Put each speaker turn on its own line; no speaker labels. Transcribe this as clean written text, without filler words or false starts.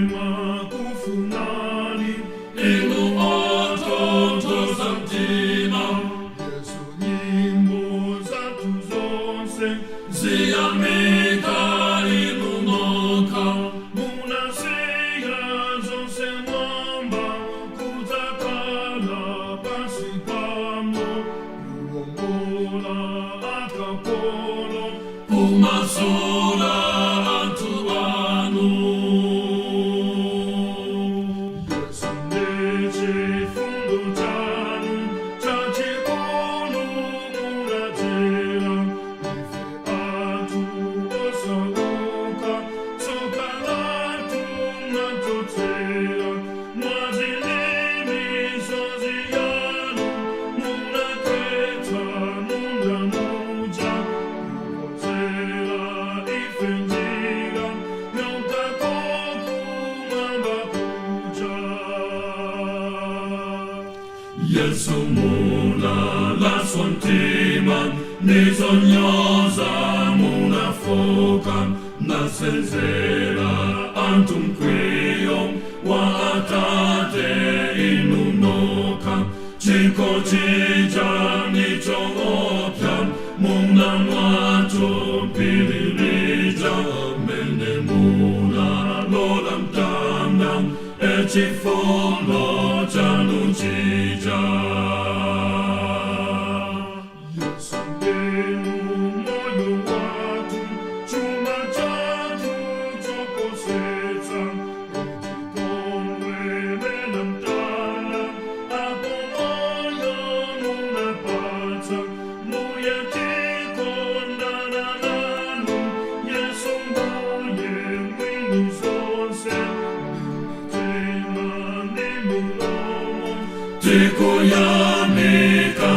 Ndimakufunani
Inu otonthoza mtima.
Yesu, nyimbo zathu zonse
ziyamika inu nokha.
Munasiya zonse mwamba kudzakhala pansi pano kuwombola akapolo
kumasula anthu anu.
Yesu, ndichifundo chanu chachikulu munadzera ife anthu osauka, tsoka lathu mnatichotsera, mwazi ndi misozi yanu munakhetsa munda muja kukonzera ife njira yonka kokumwamba kuja.
Yesu, munalaswa mtima ndizonyoza, munafoka nasenzera anthu mkwiyo wa Atate inu nokha. Chikho chija ndichoopsa munamwa thupi lija mene munalola mtanda echifundo chanu chija.
Yesu, ndinu moyo wathu, chuma chathu choposetsa, tikondwelela mtanda apo moyo munapatsa. Mbuye, tikondana nanu, Yesu Mbuye mwini zonse, ndi mitima ndi milomo
tikuyamika.